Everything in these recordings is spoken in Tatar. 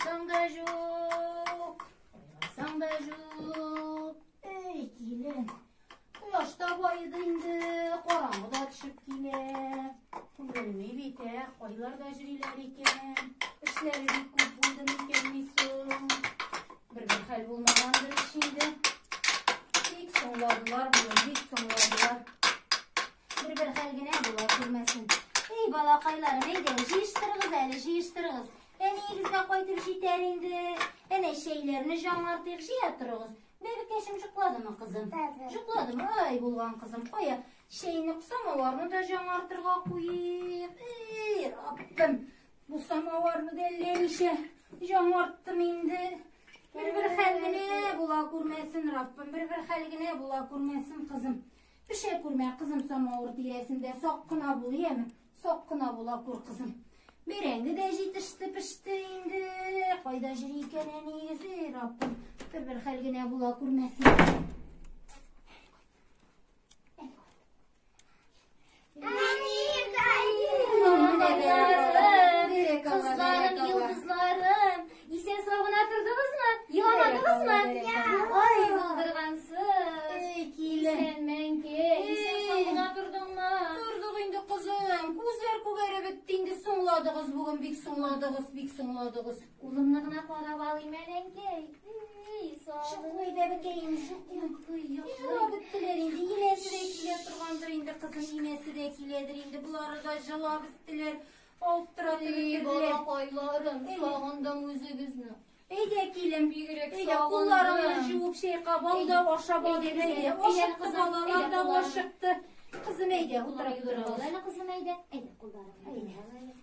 Уйлансаң да җук, уйлансаң да җук. Эй, килен, кояш та баеды инде, караңгы да төшеп килә. Күренми бит, ә, кайларда йөриләр икән? Эшләре бик күп булды микән ни соң? Бер-бер хәл булмагандыр ич инде. Бик соңладылар бүген, бик соңладылар. Бер-бер хәл генә була күрмәсен. Эй, балакайларым, әйдә, җыештырыгыз әле, җыештырыгыз. Әниегез дә кайтып җитәр инде. Әнә чәйләрне жаңартыйк, җыя торыгыз. Бәбекәшем җокладымы, кызым? Җокладымы? Ай, булган кызым. Кая, чәйне самаварны да жаңартырга куйыйк. Эй, Раббым, бу самаварны да әллә ничә жаңарттым инде. Бер-бер хәл генә була күрмәсен, Раббым, бер-бер хәл генә була күрмәсен, кызым. Пешә күрмә, кызым, самавыр тирәсендә сак кына бул, яме? Сак кына була күр, кызым. Бәрәңге дә җитеште, пеште инде. Кайда йөри икән әниегез, эй, Раббым? Бер-бер хәл генә була күрмәсен. Кызларым, йолдызларым, исән сау гына тордыгызмы? Еламадыгызмы? Ай, булдыргансыз. Эй, килен. Исәнме, әнкәй? Исән сау гына тордыңмы? Тордык инде, кызым. Күзләр күгәреп бетте инде. Соңладыгыз бүген, бик соңладыгыз, бик соңладыгыз. Улымны гына карап алыйм әле, әнкәй. Эй, Йоклый, бәбекәем, йоклый. Йоклый, Елап беттеләр инде. Иләсе дә килә торгандыр инде, кызым, имәсе дә киләдер инде. Болары да җылап беттеләр. Алып тора Эй, беттерделәр. балакайларым, Эй. сагындым үзегезне. Әйдә, килен. Бигрәк Әйдә, сагындым. кулларыңны жуып чайкап ал да ашап ал. Әйдә, Әйдә, әйдә, ашыкты кызым, балалар әйдә, да кулларыңны. ашыкты. Кызым, әйдә, утырып Кулларыңны торыгыз. ал әле, кызым, әйдә. Әйдә, кулларыңны. Әйдә. Ал әле.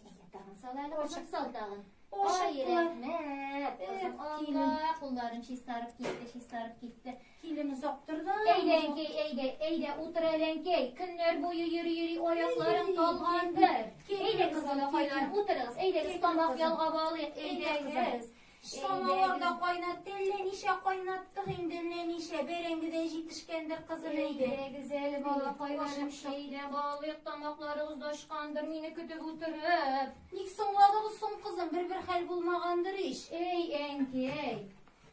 Әйдә, тагын сал әле, кызым, сал тагын. Ай, Ашыктылар. рәхмәт, кызым, Эх, килен. Алла, кулларым чистарып китте, чистарып китте. Килен озак торды. Әйдә, әнкәй, әйдә, әйдә, утыр әле, әнкәй. Көннәр буе йөри-йөри аякларың талгандыр. Әйдә, кыз балакайларым, утырыгыз. Әйдәгез, тамак ялгап алыйк. Әйдәгез. Самавыр да кайнатты, әллә ничә кайнаттык инде, әллә ничә. Бәрәңге дә җитешкәндер, кызым, әйдә. Әйдәгез әле, балакайларым, чәй дә алыйк, тамакларыгыз да ачкандыр, мине көтеп утырып. Ник соңладыгыз соң, кызым? Бер-бер хәл булмагандыр ич. Эй, әнкәй,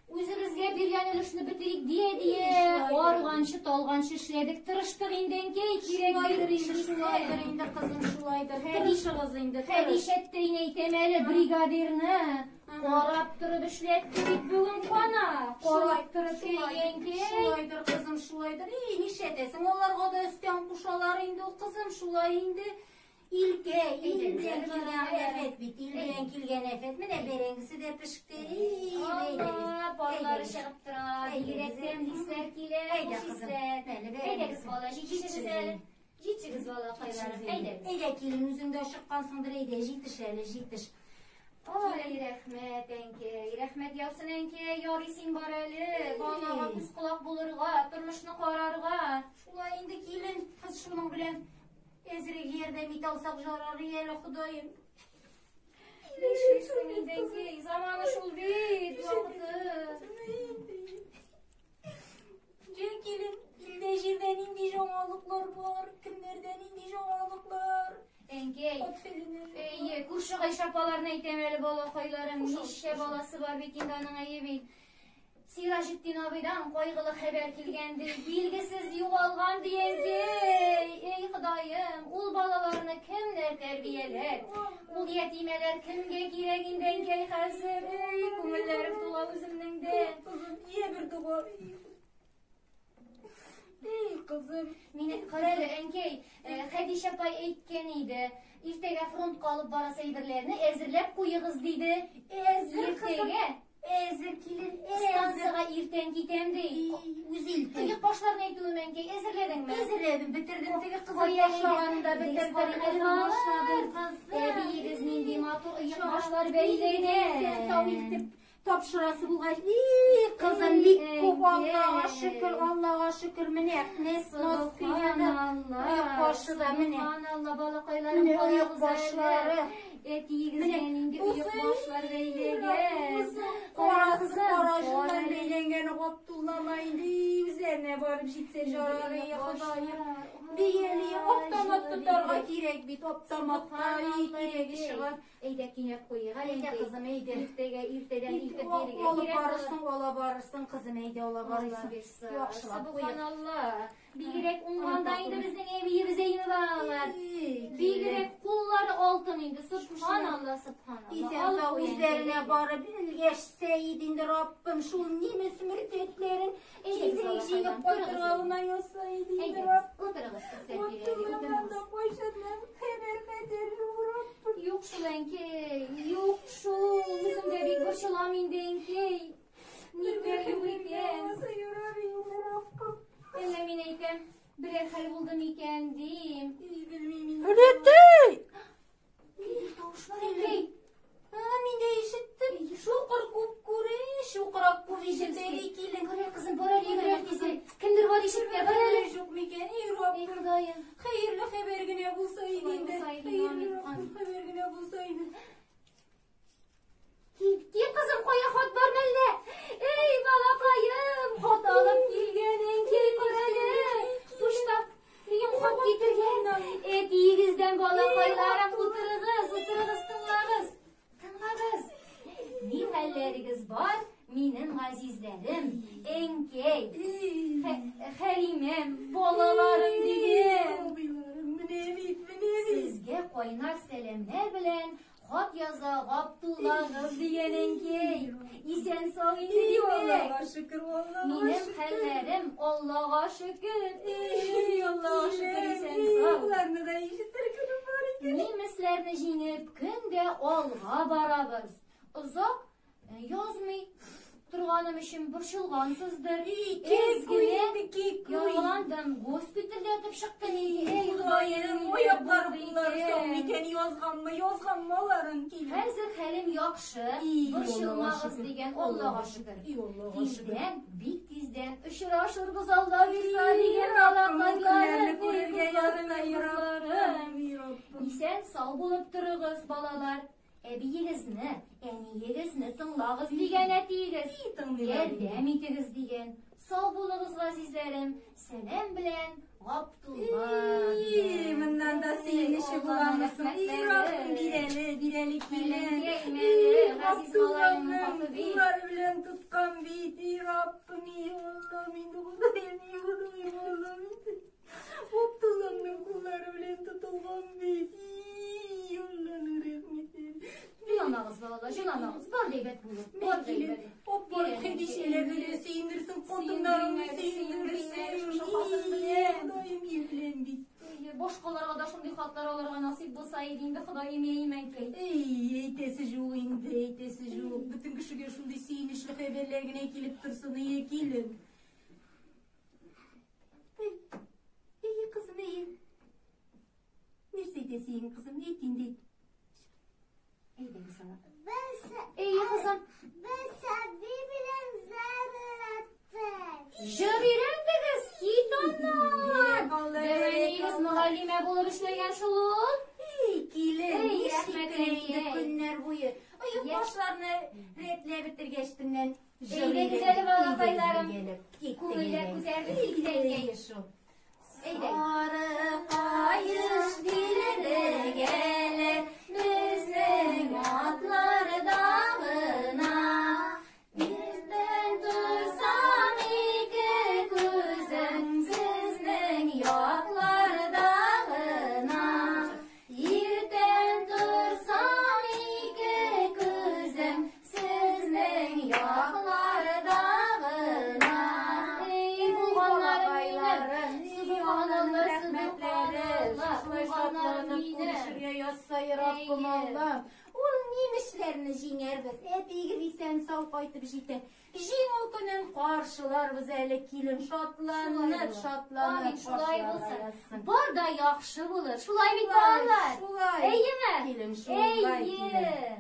үзебезгә биргән өлешне бетерик дия-дия, Шулайдыр. арганчы, талганчы эшләдек, тырыштык инде, әнкәй, кирәк Шулайдыр бит инде, шулайдыр инде, кызым, шулайдыр. Тырышыгыз инде, тырыш. Хәдичәттәйне әйтәм әле, бригадирны. Карап торып эшләтте бит бүген кана. Карап торып, эй, әнкәй. Шулайдыр, кызым, шулайдыр. Эй, нишләтәсең? Аларга да өстән кушалар инде ул, кызым, шулай инде. Илкә, илдән килгән афәт бит, илдән килгән афәт. Менә бәрәңгесе дә пеште. Эй, Алла, парлары әйдәгез. чыгып тора. Әйдәгез. Бигрәк тәмле хисләр килә. Әйдә, хуш кызым. исләр. Әле бәрәңгесе. Әйдәгез, бала, җитешегез әле. Җитешегез, балакайларым. Әйдәгез. Әйдә, килен, үзең дә ашыккансыңдыр, әйдә, җитеш әле, җитеш. Ай, рәхмәт, әнкәй, рәхмәт яусын, әнкәй, ярый син бар әле. Балага күз колак булырга, тормышны карарга. Шулай инде, килен, кыз шуның белән әзрәк ярдәм итә алсак жарар әле, Ходаем. Нишлисең инде, әнкәй, заманы шул бит, вакыты. Җә, килен, илдә җирдә нинди яңалыклар бар, кемнәрдә нинди яңалыклар? Әнкәй, Ат фәлене. әйе, күрше Гайшә апаларны әйтәм әле, балакайларым, Кушыл, ничә кушыл. баласы бар бит инде аның, әйе бит. Сираҗетдин абыйдан кайгылы хәбәр килгән ди, билгесез югалган ди, әнкәй. Эй, Ходаем, ул балаларны кемнәр тәрбияләр? Ул ятимәләр кемгә кирәк инде, әнкәй, хәзер? Эй, күңелләрем тула үземнең дә. Кызым, ия бер дога. Эй, кызым. Мине кара әле, әнкәй, Хәдичә апай әйткән иде, иртәгә фронтка алып барасы әйберләрне әзерләп куегыз диде. Әзер, кызым. Иртәгә Әзер, килен, әзер. станцияга иртән китәм ди. Үзе илтә. Оек башларын әйтүем, әнкәй, әзерләдеңме? Әзерләдем, бетердем. Теге кызым Кая башлаганын да әйдә, бетердем. карыйк әле, Башладым, балалар. кызым. Әбиегез нинди матур оек башлар Исән бәйләгән. сау илтеп тапшырасы булгач, и, кызым, бик күп, Аллага шөкер, Аллага шөкер, менә нес носкины, оек башы да менә. Субханалла, балакайларым, Менә оек карагыз әле. башлары. Әтиегезгә Менә нинди оек бусы, башлар бәйләгән. Карасы Кара кара кызым, җоннан кара. бәйләнгән Габдуллама инде үзләренә барып җитсә жарар, ey Ходаем. Бияли, автомат тотарга кирәк бит, автоматка кирәге чыга. Әйдә кинәт куйыйк әле. Әйдә, кызым, әйдә. Иртәгә иртәдән илтеп бирергә Алып кирәк. барырсың, ала барырсың, кызым, әйдә, ала барырсың. Яхшылап куйыйк. Субханалла. Бигрәк уңганда инде безнең әбиебез әйме балалар. Бигрәк куллары алтын инде. Субханалла, субханалла. Исән сау үзләренә барып өлгәшсә иде инде Раббым, шул немец мөртәтләрен тизрәк җиңеп кайтырга гына язса иде инде Раббым. Утырыгыз, Габдулламнан да кайчаннан хәбәр хәтер юк, Раббым. Юк шул, әнкәй, юк шул. Үзем дә бик борчылам инде, әнкәй. Нигә юк икән? Әллә мин әйтәм, берәр хәл булды микән дим. Өләтәй! Нинди тавыш бар, әнкәй? Мин дә ишеттем. Чукыр күп күрә, чукрак күп ишетә килен. Бар әле, кызым, бар әле, йөгер әле тизрәк. Кемдер бар ишектә, бар әле. Юк микән, эй Эй, Раббым. Ходаем. Хәерле хәбәр генә булса иде Шулай инде. булса иде, Хәерле амин, Раббым, амин. хәбәр генә булса иде. Кил, кил, кызым, кая хат бар мәллә? Эй, балакаем, хат алып килгән, әнкәй, күр әле. Почта минем хат китергән. Әтиегездән, балакайларым, утырыгыз, утырыгыз, тыңлагыз. Тыңлагыз. Ни хәлләрегез бар, минем газизләрем, әнкәй, Хәлимәм, балаларым дигән. Сабыйларым, менә бит, менә бит. Сезгә кайнар сәламнәр белән хат яза Габдуллагыз дигән, әнкәй. Исән сау инде димәк. Аллага шөкер, Аллага Минем шөкер. хәлләрем Аллага шөкер. Эй, Аллага шөкер, исән сау. Боларны да ишетер көнем бар икән. Немецләрне җиңеп, көн дә алга барабыз. Озак язмый торганым өчен борчылгансыздыр. Кик кик. Яраландым, госпитальдә ятып чыктым. Эй, Ходаем, аяклары куллары сау микән, язганмы, язганмы аларын килен. Хәзер хәлем яхшы, борчылмагыз дигән, Аллага шөкер. Тиздән, бик тиздән очрашырбыз, Алла бирса дигән, балакайларым, кызларым. Исән сау булып торыгыз, балалар. Әбиегезне, әниегезне тыңлагыз дигән әтиегез. Ярдәм итегез дигән. Сау булыгыз, газизләрем. Сәлам белән Габдулла. И, моннан да сөенече буламы соң? И, Раббым, бирәле, бирәле килен. Мәләкәй, газиз малаемның Габдулламның хаты бит. куллары белән тоткан бит. И, Раббым, и, Аллам, инде Ходаем, и, Ходаем, Аллам, инде. Габдулламның куллары белән тотылган бит. И, Алланың рәхмәте. Җыламагыз, балалар, җыламагыз. Бар да әйбәт булыр. Бар да Килен, әйбәт. оп, барып Хәдичәләрне дә сөендерсен, хатыннарыңны сөендерсен. Шушы хатын белән. Ходаем, илән бит. Әйе, башкаларга да шундый хатлар алырга насыйп булса иде инде, Ходаем, әй, әнкәй. Эй, әйтәсе юк инде, әйтәсе юк. Бөтен кешегә шундый сөенечле хәбәрләр генә килеп торсын, әй, килен. Эй, әй, кызым, әй. Нәрсә әйтәсең, кызым, әйт инде. Әйдәгез ала. Без Әй, кызым, без әби белән зәррәттек. җыр өйрәндегез, кит аннан. Бәрәк Дәвәниегез мөгаллимә булып эшләгән шул ул. Эй, килен, Эй, ничек рәхмәт, кенә инде әнкәй. көннәр буе. Оек Яшь. башларны рәтләп бетергәчтеннән җыр Әйдәгез өйрәндек, әле, балакайларым. әйдәгез, киттек, Күңелләр әйдәгез. күтәрелеп китте, әнкәй. Әйе, шул. Әйдә. Сары каеш дилбегәләр безнең атларда гына. Иртән торсам ике күзем сезнең якларда гына. Иртән торсам ике күзем сезнең якларда гына. Эй, булганнарым минем, субханалла, субханалла, Шулай булганнарым шатланып минем. күрешергә язса, Раббым Әйе. Аллам. Ул нимешләрне җиңәрбез. Әтиегез исән сау кайтып җитә. Җиңү көнен каршыларбыз әле, килен, шатланып, шатланып. Амин, шулай каршыларга булсын. язсын. Бар да яхшы булыр. Шулай бит, Шулай, балалар? шулай. Әйеме? Килен, шулай, Әйе. килен.